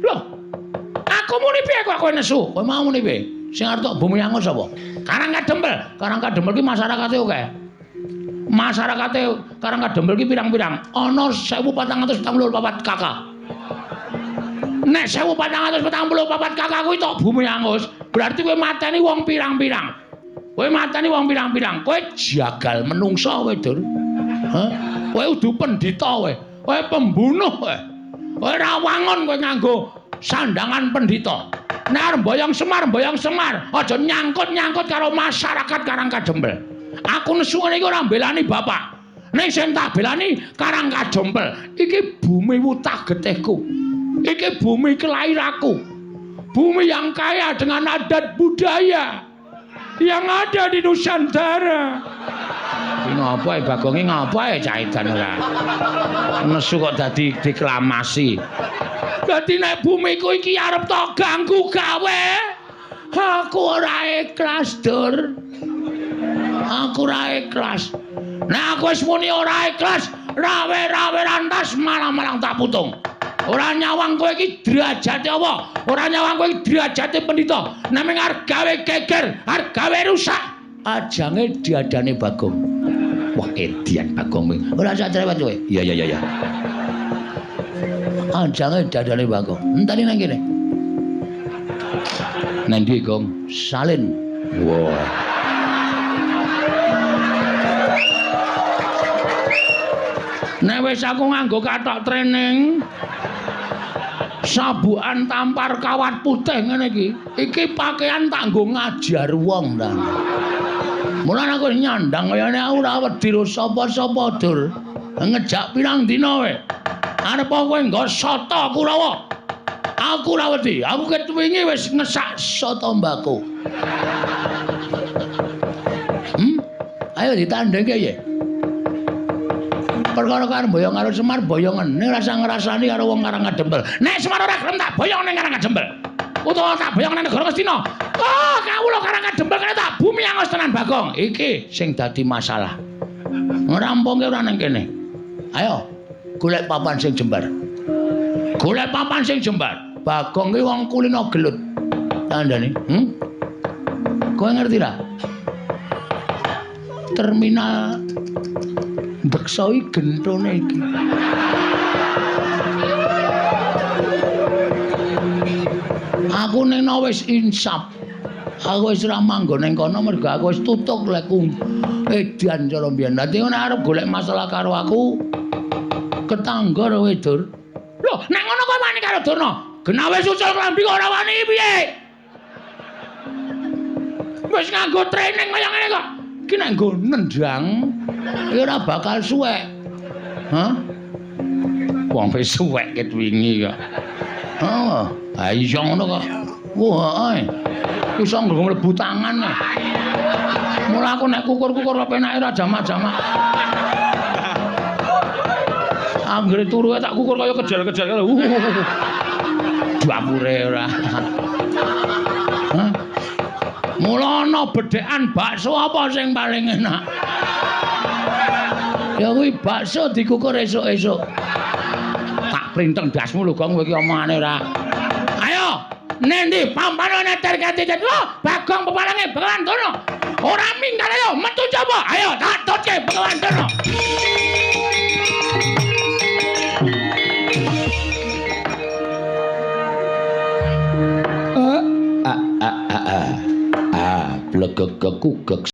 Loh, aku muni piye kok kowe nesu? Kowe mau muni piye? Sing arep tok bumi angus sapa? Karang Kadempel. Karang Kadempel ki masyarakate akeh. Masyarakate Karang Kadempel ki pirang-pirang. Ana 1444 KK. Nek 1444 KK kuwi tok bumi angus, berarti kowe mateni wong pirang-pirang. Kowe mateni wong pirang-pirang. Kowe jagal menungsa kowe, Dur. Hah? Kowe udu pendhita kowe. Kowe pembunuh kowe. Kowe ora wangun kowe nganggo sandangan pendhita. Nek arep mboyong Semar, mboyong Semar, aja nyangkut-nyangkut karo masyarakat Karang Kadempel. Aku nesu ngene iki ora mbelani bapak. Ning sing tak belani Karang Kadempel. Iki bumi wutah getihku. Iki bumi kelahiranku. Bumi yang kaya dengan adat budaya yang ada di Nusantara. Iki ngopo ae Bagong iki ngopo ae cah edan ora. Nesu kok dadi deklamasi. Dadi nek bumiku iki arep tok ganggu gawe, aku ora ikhlas, Dur. Aku ora ikhlas. Nek aku wis muni ora ikhlas, rawe-rawe rantas malang-malang tak putung. Ora nyawang kowe iki derajate apa? Ora nyawang kowe iki derajate pendhita. Nek mung arep gawe geger, arep gawe rusak, ajange diadane Bagong. Wah, edian Bagong kuwi. Ora usah cerewet kowe. Iya iya iya. Ajange diadane Bagong. Enteni nang kene. Nang ndi, Gong? Salin. Wah. Nek wis aku nganggo kathok training, sabukan tampar kawat putih ngene iki, iki pakaian tak nggo ngajar wong ta. Mulane aku nyandang kayane aku ora wedi karo sapa-sapa, Dur. Ngejak pirang dina kowe. Arep kowe nggo soto Kurawa. Aku ora wedi. Aku ket wingi wis ngesak soto mbako. Ayo ditandhengke ya. Perkara karo boyong karo Semar boyongen ning rasa ngrasani karo wong Karang Kadempel. Nek Semar ora gelem tak boyong ning Karang Kadempel. Utawa tak boyong ning negara Ngastina. Oh, kawula Karang Kadempel kene tak bumi angus tenan Bagong. Iki sing dadi masalah. Ngrampungke ora ning kene. Ayo, golek papan sing jembar. Golek papan sing jembar. Bagong ki wong kulino gelut. Tandane, Kowe ngerti ra? Terminal Bekso iki gentone iki. Aku ning wis insaf. Aku wis ora manggon ning kono mergo aku wis tutuk leku edan cara mbiyen. Dadi nek arep golek masalah karo aku ketangga kowe, Dur. Lho, nek ngono kowe wani karo Durna. Genah wis ucul klambi kok ora wani piye? Wis nganggo training kaya ngene kok. Iki nek nggo nendang iki ora bakal suwek. Hah? Wong wis suwek ket wingi kok. Heeh. Ha iya ngono kok. Wah, heeh. Iso nggo mlebu tangan. Mula aku nek kukur-kukur penake ora jamak-jamak. Anggere turu tak kukur kaya kejal-kejal. Dapure ora. Hah? Mula ana bedhekan bakso apa sing paling enak? Ya kuwi bakso dikukur esuk-esuk. Tak printeng dasmu lho, Gong, kowe iki omongane ora. Ayo, nendi pampane neter katitet. Lho, Bagong pepalange Begawan Durna. Ora minggat ayo metu coba. Ayo tak tutke Begawan Durna. A a a a. A blegegekugek.